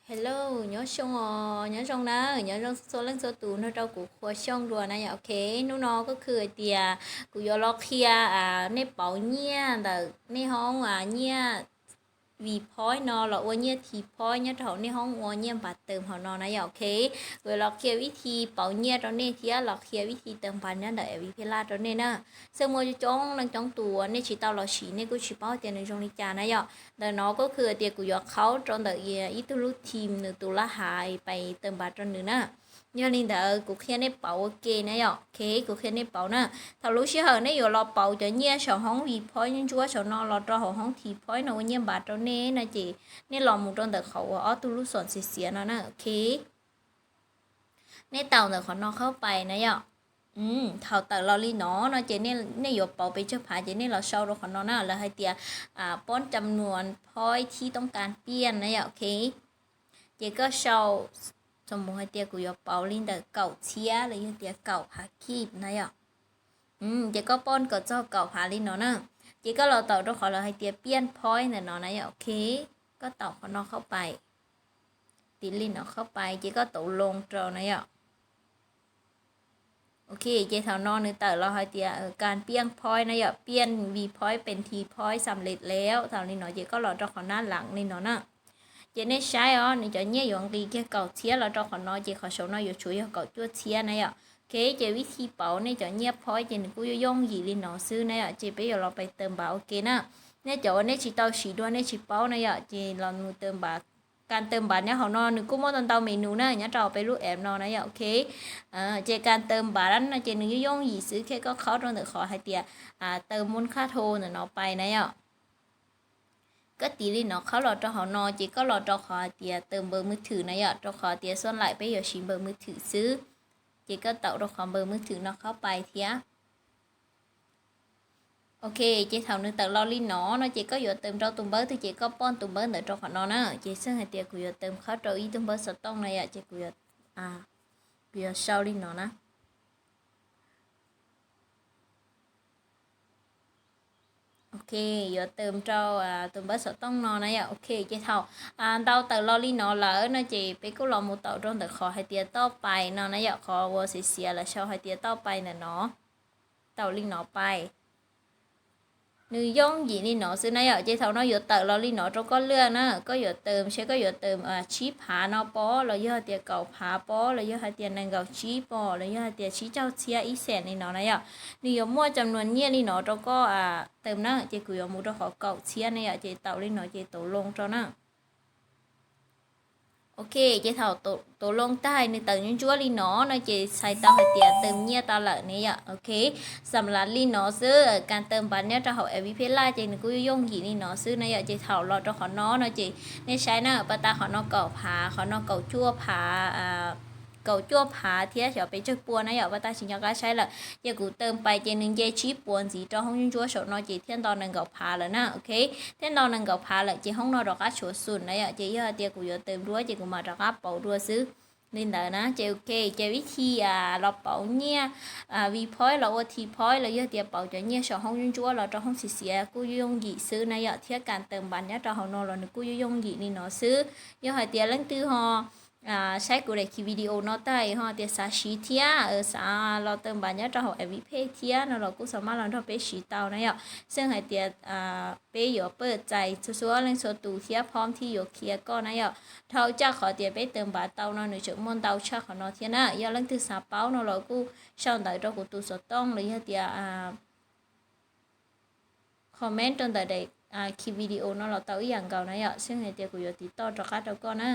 Hello, nyob zoo os, nyob zoo na, nyob zoo txhua leej txhua tus nrog rau kuv Qhua Xyooj dua na yom. Ok, hnub no kuj yog hais tias kuv yuav los qhia nej pauv nyiaj ntawm nej hoob nyiaj V Point no los ua nyiaj T Point nyob rau hauv nej hoob ua nyiaj npav tawm hauv no na yom. Ok, kuv yuav los qhia vib thi pauv nyiaj rau nej thiab los qhia vib thi tawm npav nyob ntawm Aviphela rau nej na. Xwb muaj coob leej coob tus uas nej tsis tau los siv nej kuj tsis paub tias nws zoo li cas na yom. Ntawm no kuj yog hais tias kuv yuav qhaub rau ntawm ib tug lub team nws tus lab has pais tawm npav rau nws na. Yog li ntawd kuv qhia nej pauv ua ke na yom. Ok, kuv qhia nej pauv na. Thaum lub sij hawm nej yuav los pauv cov nyiaj saum hoob V Point ntsuab saum no los rau hauv hoob T Point no ua nyiaj npav rau nej no ces nej los mus rau ntawm qhov uas ob tug lub xom xiav xiav no na. Ok, nej taus ntawm qhov no qhaub pais na yom. Thaum tawm los li no no ces nej yuav pauv pes tsawg phav ces nej los sau rau qhov no na, lawv hais tias poob cam nuas point thib toob kas piaj na yom. Ok, ces koj sau, txom mus hais tias kuv yuav pauv li ntawm kaum txhiab los yog tias kaum phav kib na yom. Ces koj poob kom txog kaum phav li no na, ces koj los taus rau qhov lawv hais tias piaj point ntawm no na yom. Ok, koj taus qhov no qhaub pais, tiv li no qhaub pais ces koj taus loo rau na yom. Ok, ces thaum no nws tawm los hais tias kas piaj point na yom, piaj V Point pes T Point xam lej lawm. Thaum li no ces koj los rau qhov nab lees li no na. Ces nej saib os, nws cov nyiaj yuav nqis kiag kaum txhiab los rau qhov no ces qhov saum no yuav tshuav yog kaum cuaj txhiab na yom. Ok, ces vib thi pauv nej cov nyiaj point ces nws kuj yooj yooj yim li no xwb na yom. Ces peb yuav los pais tawm npav ua ke na. Nej cov uas nej tsis tau siv dua nej tsis paub na yom, ces los mus tawm npav. Kas tawm npav nyob hauv no nws kuj muaj ntau ntau menu na nyob rau peb lub app no na yom. Ok, ces kas tawm npav no ces nws yooj yooj yim xwb, koj qhaub rau ntawm qhov hais tias tawm moos khab tho ntawm no pais na yom. Koj tiv li no qhaub los rau hauv no ces koj los rau qhov hais tias tawm npawb mws thwm na yom, rau qhov tias xuaj laim peb yuav siv npawb mws thwm xwb. Ces koj taus rau qhov npawb mws thwm no qhaub pais thiab. Ok, ces thaum nws tawm los li no no ces koj yuav tawm rau tus npawb twg ces koj poob tus npawb ntawd rau qhov no na. Ces xwb hais tias kuv yuav tawm qhaub rau ib tug npawb xov tooj na yom, ces kuv yuav sau li no na. Ok, yuav tawm rau tus npawb xov tooj no na yom. Ok, ces thaum ntau tawm los li no lawm no ces peb kuj los mus taus rau ntawm qhov hais tias toj pais no na yom, qhov uas xiav xiav lawv sau hais tias toj pais ntawm no. Taus li no pais. Nws yooj yim li no xwb na yom. Ces thaum no yuav tawm los li no rau koj lwaj na, koj yuav tawm, seb koj yuav tawm tsib phav no pob los yog hais tias kaum phav pob los yog hais tias nees nkaum tsib pob los yog hais tias tsib caug txhiab ib xees li no na yom. Nws yuav muaj cam nuas nyiaj li no rau koj tawm na, ces kuv yuav mus rau qhov kaum txhiab na yom, ces taus li no ces taus loo rau na. Ok, ces thaum taus loo tag nws tawm ntsuab ntsuab li no no ces txhais tau hais tias tawm nyiaj tau lawm ne yom. Ok, xam lav li no xwb, kas tawm npav nyob rau hauv Aviphela ces nws kuj yooj yim li no xwb na yom. Ces thaum los rau qhov no no ces nej saib na, pab tas qhov no kaum phav, qhov no kaum cuaj phav, kaum cuaj phav thiab xyov pes tsawg pua na yom, pab tas tsis nco qab saib lawm. Ces kuv tawm pais ces nws nce tsib puas ntxiv rau hoob ntsuab saum no ces thiaj nto nees nkaum phav lawm na. Ok, thiaj nto nees nkaum phav lawm ces hoob no rov qab tshuav xum na yom. Ces yog hais tias kuv yuav tawm nruab ces kuv mam rov qab pauv dua xwb. Li ntawd na ces ok, ces vib thi los pauv nyiaj V Point los ua T Point los yog tias pauv cov nyiaj saum hoob ntsuab ntsuab los rau hoob xiav xiav kuj yooj yim xwb na yom, thiab kas tawm npav nyob rau hauv no los nws kuj yooj yooj yim li no xwb. Yog hais tias leej twg ho saib kuv daim video no tag ho tias xav siv thiab xav los tawm npav nyob rau hauv Aviphela thiab no los kuj xav maj los nrog peb siv tau na yom. Xwb hais tias peb yuav pab txais txhua txhua leej txhua tus thiab phom thiab yuav qhia koj na yom. Dhau tsaj qhov tias peb tawm npav tau no nws tseem muaj ntau tshaj qhov no thiab na. Yog leej twg xav paub no los kuj sau ntawv rau kuv tus xov tooj los yog tias comment rau ntawm daim video no los tau ib yam nkaus na yom. Xwb hais tias kuv yuav tiv toj rov qab rau koj na.